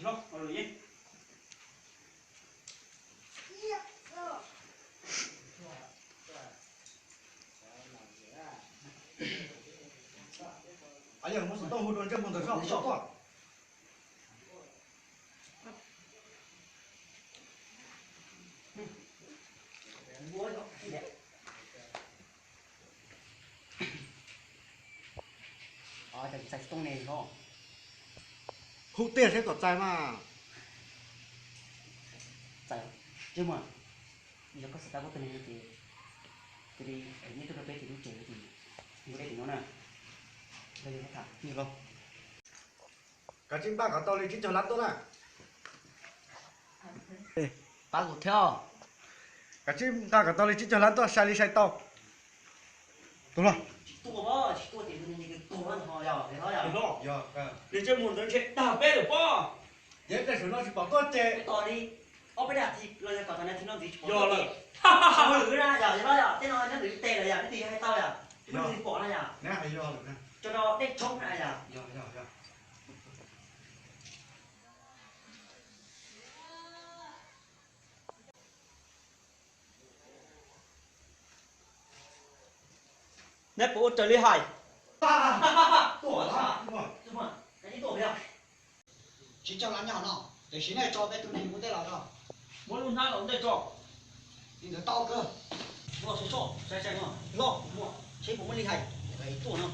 Yog muab xov tooj hu rau ntsej muag ntawd soj soj tuaj. Hu tiag seb kom txais mas. Txais, ntsej muag, yog koj xav tau koj tus neeg no ces cia li neb tuaj rau peb tim lub tsev no ces, neb tim no na. Los, kav tsij npaj kom tau li tsib caug lab tuaj na. Pab kuv thiab. Kav tsij nqa kom tau li tsib caug lab tuaj sai li sai tau. Tus hlob, tsis tuaj, tsis tuaj ces nws tuag no yog, yog, yog. Nws ntsej muag ntawd ntshe dag peb lawm pob. Yog tej zaum no tsis pom tuaj ces tos li ob peb dag thiv los yog kom tom no thiv no ntxiv tsis pom tuaj ces, yog lawm na yog, yog hlob yog, tej no nyob ntawm ib teg lawm yog, neb twb yog hais tau yog, tus me ntxhais pom no yog. Neb hais yog lawm na. Tso rau dej tshoob na yog. Yog, yog, yog. Neb puas ua raws li hais? Tuaj, tuaj, tuaj, tuaj, tuaj. Tsib caug lab nyob no, tiam sis nej tso peb tus neeg ua ntej los tso. Muab lub hnab los ua ntej tso. Li ntawd tau kawg. Muaj soj soj, sai sai no, loj kuv muaj, seb puas muaj li hais, tuaj no.